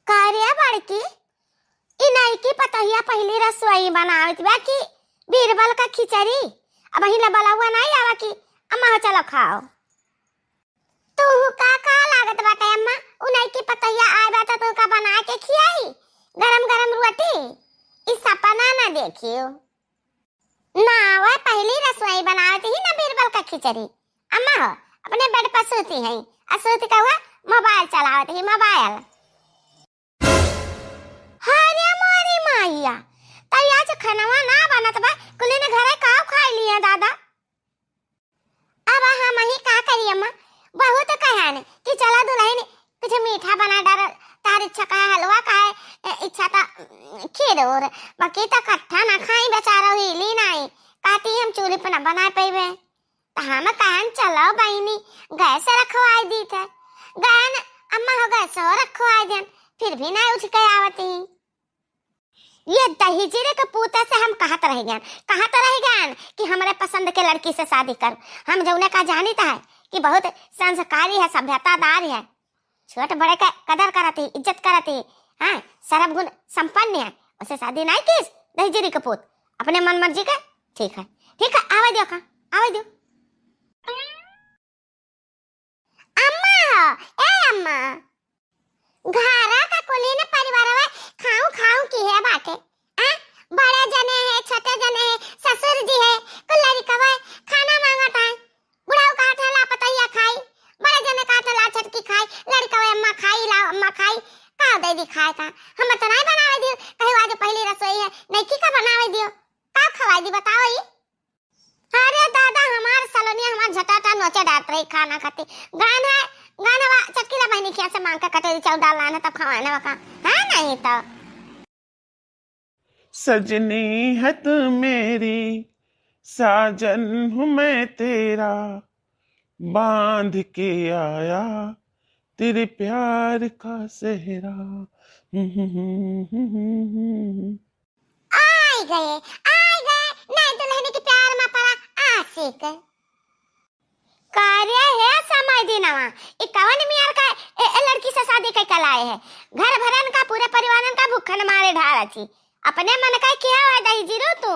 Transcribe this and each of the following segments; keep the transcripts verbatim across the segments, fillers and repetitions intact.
का रे बड़की, ई नईकी पतोहिया पहिली रसोई बनावत बा कि बीरबल का खिचड़ी? अबहीं ले बलौआ नाहीं आवा कि अम्मा हो चलो खाओ। तू का, का लागत बाटे अम्मा? उ नईकी पतोहिया आए बा त तू का बना के खियाई? गरम गरम रोटी? ई सपना ना देखियो। ना, वह पहिली रसोई बनावत ही ना बीरबल का खिचड़ी। अम्मा हो, अपने बेड पर सूती हैं, आ सूत के वह मोबाइल चलावत ही, मोबाइल। अरे मोरी माइया, तब आज खनवा ना बनत बा, कुली ने घरे काव खाई लिया दादा। अब हम ही का करी अम्मा, बहुत कहन कि चला दुलहिन कुछ मीठा बना डार, तार इच्छा का हलवा का है, ए, इच्छा ता, उम, खीर और, बाकी ता कट्ठा ना खाई बेचारा हिली नाई, कहती हम चूल्ही पे ना बना पइबे। त हम कहन चलो बहिनी गैस रखवाई दी थे, गयन अम्मा हो गैस रखवाई देन, फिर भी ना उठ के आवती। ये दहिजरे के पूते से हम कहत रह गयन, कहत रह गयन कि हमरे पसंद के लड़की से शादी कर। हम जौने का जानित है कि बहुत संस्कारी है, सभ्यतादार है, छोट बड़े के कदर करत ही, इज्जत करत ही, हाँ, सरब गुण संपन्न है, उसे शादी नहीं किस दहिजरी के पूत, अपने मन मर्जी के। ठीक है, ठीक है, आवे दियो का, आवे दियो। अम्मा हो, ए अम्मा, घरा का कुलीन परिवारवा खाऊं खाऊं की है बाटे। आ? बड़े जने हैं, छोटे जने हैं, ससुर जी है, कुल लड़कवा खाना मांगत है। बुढ़ऊ कहा था ला पतैया खाई, बड़े जने कहा था ला छोटकी खाई, लड़कवा अम्मा खाई, ला अम्मा खाई, का दे दी खाए का? हम तो नहीं बनावे दियो, कहीं आज पहली रसोई है, नईकी का बनावे दियो, का खवाई दी बताओ ई? अरे दादा, हमार सलोनिया हमार झटाटा नोचे डांट रही खाना खाती। गान है, गान है, वा चटकीला बहिनी खिया से मांग के कटोरी चाउर डाल लाना, तब खवाना वका। हाँ, नहीं तो। सजनी है तू मेरी, साजन हूँ मैं तेरा, बांध के आया तेरे प्यार का सेहरा। आई गए, आई गए, नए दुल्हन के प्यार में पड़ा आशिक। का रे हे समय दिनवा, ई कवन मियार का ए, ए लड़की से शादी कइ के लाए है? घर भरन का, पूरे परिवारन का भूखन मारे ढारा छी। अपने मन का किया हुआ दही जीरो तू।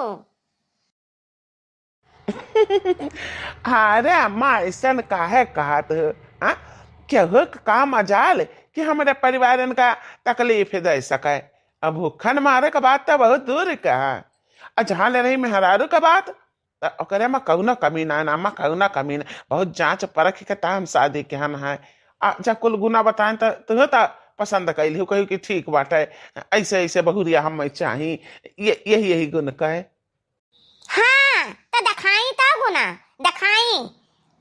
अरे अम्मा, ऐसन काहे कहत हो? हाँ? केहू के का मजाल कि हमरे परिवारन का तकलीफ दे सके? अब भूखन मारे के बात तो बहुत दूर का है। आ जहाँ ले रही मेहरारू के बात, त ओकरे में कउनो कमी ना, ना में कउनो कमी ना। बहुत जांच परख के त हम शादी के हन है। आ जब कुल गुना बताएं त तुहे त पसंद कैली हो, कही कि ठीक बाटे, ऐसे ऐसे बहुरिया हम चाही, ये, यही, यही गुण कहे। हाँ, त देखाई त गुना, देखाई।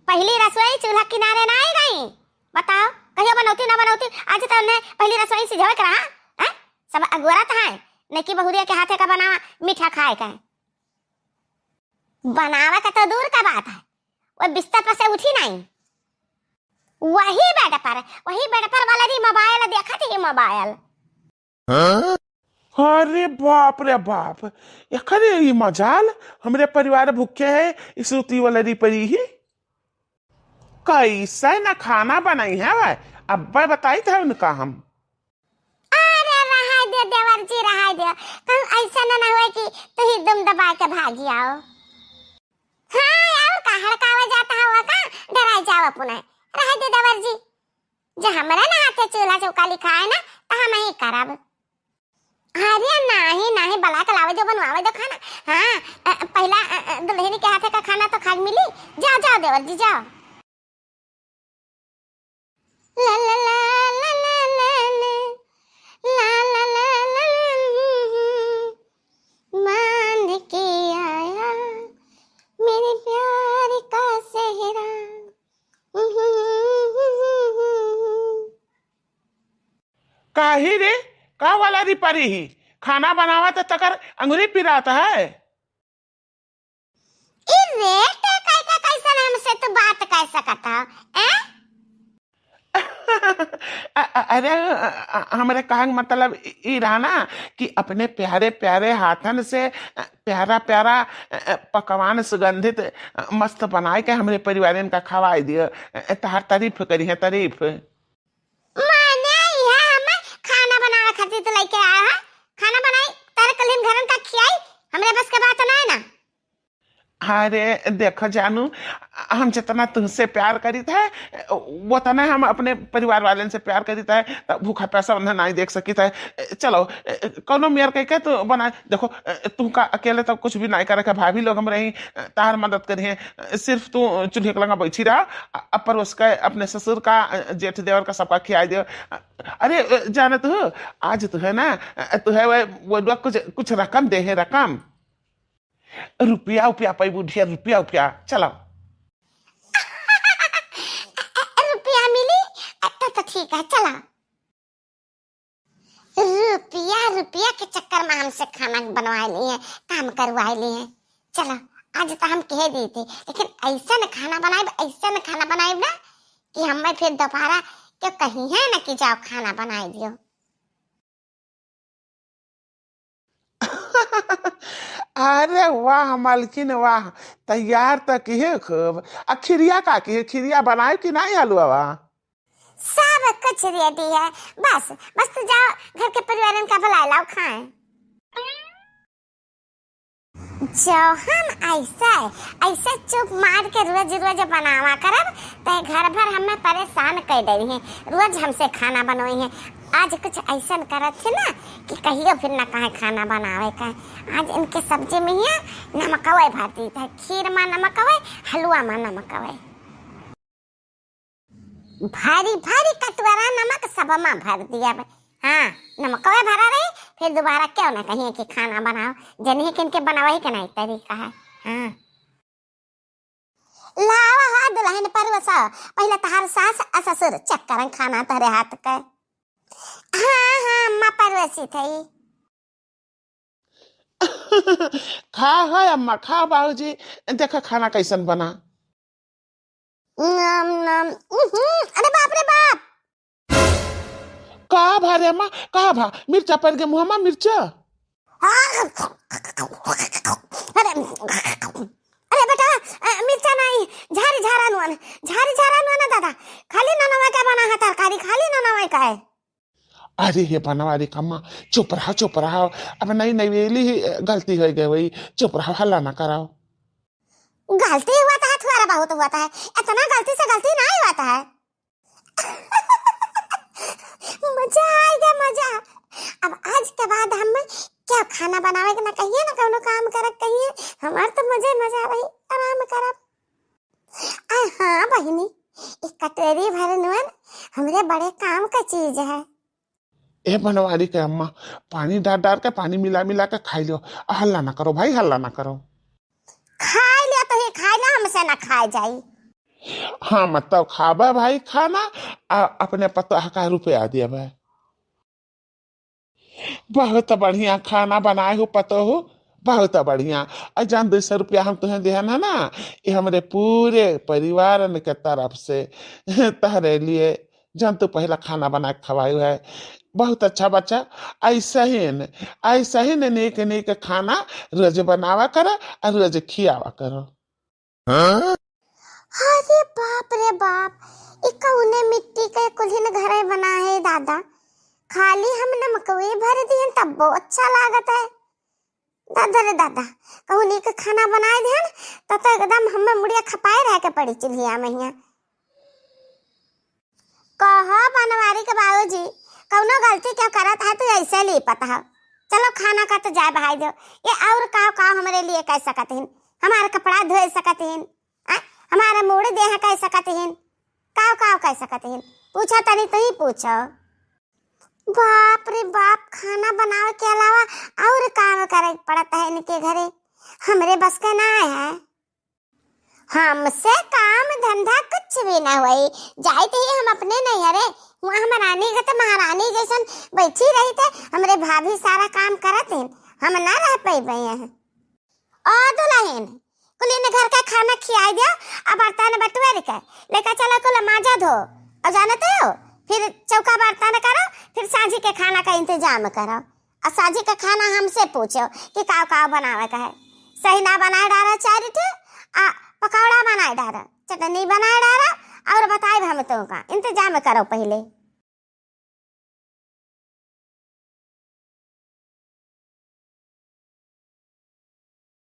पहली रसोई चूल्हा किनारे ना आई गई। बताओ, कहियो बनौती ना बनौती, आज त उन्हें पहली रसोई सिझावे के रहा, हैं? सब अगोरत हैं, नकी बहुरिया के हाथे का बनावा मीठा खाए का। बनावे के तो दूर का बात है, वो बिस्तर पर से उठी नहीं। वही बेड पर, वही बेड पर वाला री मोबाइल देखत ही मोबाइल। अरे बाप रे बाप, एकरे ई मजाल, हमरे परिवार भूखे है, ई सूती वाला री परी ही। कैसे न खाना बनाई है वह, अब्बे बताई था उनका हम। अरे रहाय दे देवर जी, रहाय दे। कहूँ ऐसा न, न होए कि तू ही दुम दबा के भागी आओ। हाँ, और का हड़कावे जाता हुआ का? डराए जाओ अपना। रहाय दे देवर जी। जे हमरे ना हाथे चूल्हा चौका लिखाए ना, तो हम ही करब। अरे नाही, नाही, बला के लावे दो, बनवावे दो खाना। हाँ, अ, पहला, अ, अ, दुल्हन के हाथे का खाना तो खाए मिली। जाओ, जाओ देवर जी, जाओ। ला ला ला ला ला ला ला। ला ला ला ला ला। बांध के आया मेरे प्यार का सेहरा। काहे रे, का वाला री परी ही? खाना बनावा त तकर अंगुरी पिरात है। ई रे, के कह के कैसन हमसे तू बात कह सकत हो, हैं? अ-, अ-, अरे, अ-, अ-, हमरे कहन मतलब ई, ई रहा ना कि अपने प्यारे प्यारे हाथन से, अ, प्यारा प्यारा, अ, अ, पकवान सुगंधित, अ, मस्त बनाए के हमरे परिवारन का खवाई दियो। अ, अ, तहार तारीफ करी है, तारीफ। माने यह हमें खाना बनावे अरे देखो जानू, हम जितना तुमसे प्यार करीत है, उतना हम अपने परिवार वालन से प्यार करीत है, त भूखा प्यासा उन्हें नहीं देख सकीत है। चलो, कौनो मेर कह के तू बना, देखो, तुमका अकेले तो कुछ भी नहीं करे के, भाभी लोग हम रही, तार मदद करिए, सिर्फ तू चूल्हे के लगा बैठी रहा, अ-, परोस के अपने ससुर का, जेठ देवर का सबका खिया दे। अरे जानत हो, आज तू है ना, तू है वो, वो लोग कुछ, कुछ रकम दे है, रकम। रुपया उपया पैबू ढेर, रुपया उपया। चलो। रुपया मिली? अच्छा तो ठीक है, चलो। रुपया, रुपया के चक्कर में हमसे खाना बनवाए ली है, काम करवाए ली है। चलो, आज तो हम कह दी थी, लेकिन ऐसा न खाना बनाए, ऐसा न खाना बनाए ना कि हमें फिर दोबारा क्यों कही है ना कि जाओ खाना बनाए दियो। अरे वाह मालकिन वाह, तैयार त किहे खूब। आ खिरिया का किहे, खिरिया बनाए कि नहीं हलुआ? सब कुछ रेडी है, बस, बस तू जाओ घर के परिवारन का बुलाए लाओ खाए। जो हम ऐसे, ऐसे चुप मार के रोज रोज बनावा करब, ते घर भर हमें परेशान कर दे हैं। रोज हमसे खाना बनोई हैं। आज कुछ ऐसा करत है ना कि कहियो फिर ना कहे खाना बनावे का। आज इनके सब्जी में ही नमकवे भर दी था, खीर में नमकवे, हलवा में नमकवे। भारी भारी कटोरा नमक सब मा भर दिया बे। हाँ, नमकवे भरा रही, फिर दोबारा क्यों ना कहिए कि खाना बनाओ, जनिए कि इनके बनावे के नहीं तरीका है। हाँ। लावा हा दुल्हन परवसा, पहले तहार सास आ ससुर चेक करन खाना तहरे हाथ के। हाँ, हाँ, अम्मा परवसी थई। खा है अम्मा, खा बाबूजी, देखा खाना कैसन बना। नम, नम, उहुं, अरे बाप रे बाप। का भा रे अम्मा, का भा? मिर्चा पड़ गए मुँह मा, मिर्चा। अरे, अरे बेटा, अ, मिर्चा नहीं, झारी झारा नुआ ना, झारी झारा नुआ ना दादा, खाली ननवा का बना है तरकारी, खाली ननवा का है। अरे हे बनवारी का अम्मा, चुप रहो, चुप रहो। अब नई नवेली ही गलती होइ गई होई, चुप रहो, हल्ला ना कराओ। गलती हुआ था, थोड़ा बहुत हुआ था, इतना गलती से गलती नहीं हुआ था। मजा आएगा, मजा। अब आज के बाद हम क्या खाना बनावे के ना कहिए, ना कौनो काम करे के कहिए, हमार तो मजे मजा रही, आराम करब। आ हाँ बहिनी, एक कटोरी भर नून हमरे बड़े काम का चीज है। ए बनवारी के अम्मा, पानी डार डार के, पानी मिला मिला के खाई लो। आ, हल्ला ना करो भाई, हल्ला ना करो। खाई लो तो ही खाई लो, हमसे ना खाए जाई। हाँ, मतलब खाबे भाई खाना, आ अपने पतोह का रुपया दिया भाई। बहुत बढ़िया खाना बनाए हो पतोहू, बहुत बढ़िया। आ जान, दो सौ रुपया हम तुहें देहन है ना, ये हमरे पूरे परिवारन के तरफ से तहरे लिए। जान, तू पहला खाना बना के खवायु है, बहुत अच्छा बच्चा। ऐसा ही न, ऐसा ही न नीक नीक खाना रोज बनावा करो और रोज खियावा करो। हाँ? अरे बाप रे बाप, ई कौने मिट्टी के कुल्हिन घरे बना है दादा? खाली हम नमकवे भर दिहन तब्बो अच्छा लागत है। दादा रे दादा, कहूँ नीक खाना बनाए दिहन, तब तो एकदम हमें मुड़िया खपाए रह के पड़ी चूल्हिया में हियाँ। कहो बनवारी के बाबूजी, कौनो गलती क्यों करत है, तू ऐसे लिपत हो? चलो खाना का तो जाए बहाई दो। ये और काव काव हमरे लिए कह सकत हिन? हमार कपड़ा धोए सकत हिन, आ, हमार मूड़ देह कह सकत हिन, काव काव कह सकत हिन? पूछो तनी, तू ही पूछो। बाप रे बाप, खाना बनावे के अलावा और काम करे के पड़त है इनके घरे, हमरे बस के ना है। हमसे काम धंधा कुछ भी ना होई, जाइत ही हम अपने नैहरे, वहाँ हम रानी के तो महारानी जैसन बैठी रही थे, हमरे भाभी सारा काम करत हैं, हम ना रह पैबे हैं। ओ दुल्हन, कुल इन घर का खाना खियाई दियो, आ बर्तन बटुअर के लेके चलो, कुल माजा धो, और जानते हो, फिर चौका बर्तन करो, फिर सांझी के खाना का इंतजाम करो। आ साझी का खाना हमसे पूछो कि काव काव बनावे का है। सही ना बनाए डारा चार ठे, आ पकौड़ा बनाए डारा, चटनी बनाए डारा, और बताए हम तुमका। इंतजाम करो पहले।